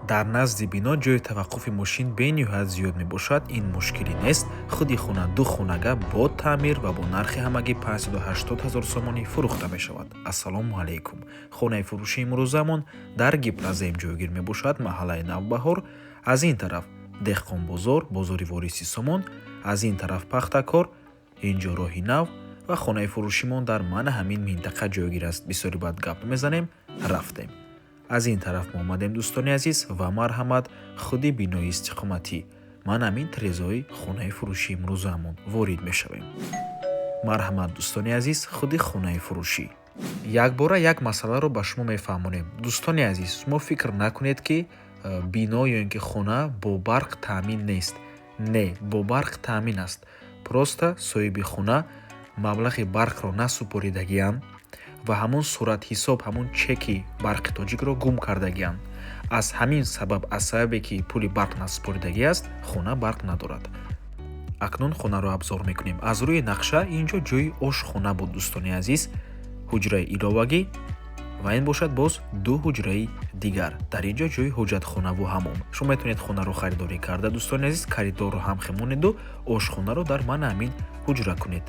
Дар назди бино ҷойи таваққуфи мошин бениҳоят зиёд мебошад, ин мушкилӣ нест. Худи хона ду хонага бо таъмир ва бо нархи ҳамагӣ 580 ҳазор сомонӣ фурӯхта мешавад. Ассалому алайкум! Хонаи фурӯшии имрӯзамон дар Гипрозем ҷойгир мебошад, маҳаллаи Навбаҳор. Аз ин тараф Деҳқонбозор, бозори Вориси Сомон, аз ин тараф Пахтакор, ин ҷо роҳи нав ва хонаи фурӯшимон дар мана ҳамин минтақа ҷойгир аст. Бисёри баъд гап мезанем, рафтем. Аз ин тараф мо омадем, дӯстони азиз, ва марҳамат, худи бинои истиқоматӣ. Ман ҳамин тирезаҳои хонаи фурӯшии имрӯзаамон ворид мешавем. Марҳамат, дӯстони азиз, худи хонаи фурӯшӣ. Якбора як масъаларо ба шумо мефаҳмонем. Дӯстони азиз, шумо фикр накунед, ки бино ё ин ки хона бо барқ таъмин нест. Не, бо барқ таъмин аст. Просто соҳиби хона маблағи барқро насупоридагианд ва ҳамон суратҳисоб, ҳамон чеки Барқи Тоҷикро гум кардагианд. Аз ҳамин сабаб, аз сабабе ки пули барқ насупоридагӣ аст, хона барқ надорад. Акнун хонаро обзор мекунем. Аз рӯи нақша ин ҷо ҷойи ошхона буд, дӯстони азиз, ҳуҷраи иловагӣ ва ин бошад боз ду ҳуҷраи дигар. Дар ин ҷо ҷойи ҳоҷатхонаву ҳамом. Шумо метавонед хонаро харидорӣ карда, дӯстони азиз, коридорро ҳам хемонеду ошхонаро дар мана ҳамин ҳуҷра кунед.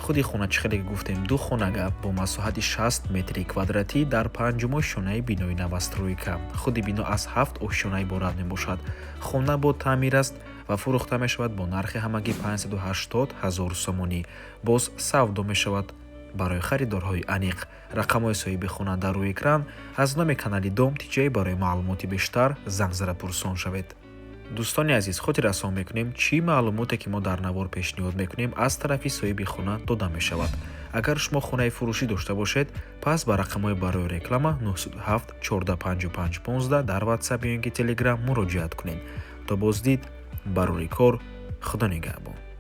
Худи хона, чӣ хеле гуфтем, ду хонага бо масоҳати 60 метри квадратӣ дар панҷум ошёнаи бинои новостройка. Худи бино аз ҳафт ошёна иборат мебошад. Хона бо таъмир аст ва фурӯхта мешавад бо нархи ҳамагӣ 580 ҳазор сомонӣ. Боз савдо мешавад. Барои харидорҳои аниқ рақамҳои соҳиби хона дар рӯи экран. Аз номи канали Дом Тиҷай барои маълумоти бештар занг зада пурсон шавед. Дӯстони азиз, хотиррасон мекунем, чӣ маълумоте ки мо дар навор пешниҳод мекунем, аз тарафи соҳиби хона дода мешавад. Агар шумо хонаи фурӯшӣ дошта бошед, пас ба рақамҳои барои реклама 907 14 55 15 дар Ватсап ё ин ки Телеграм муроҷиат кунед. То боздид, барори кор, Худо нигаҳбон.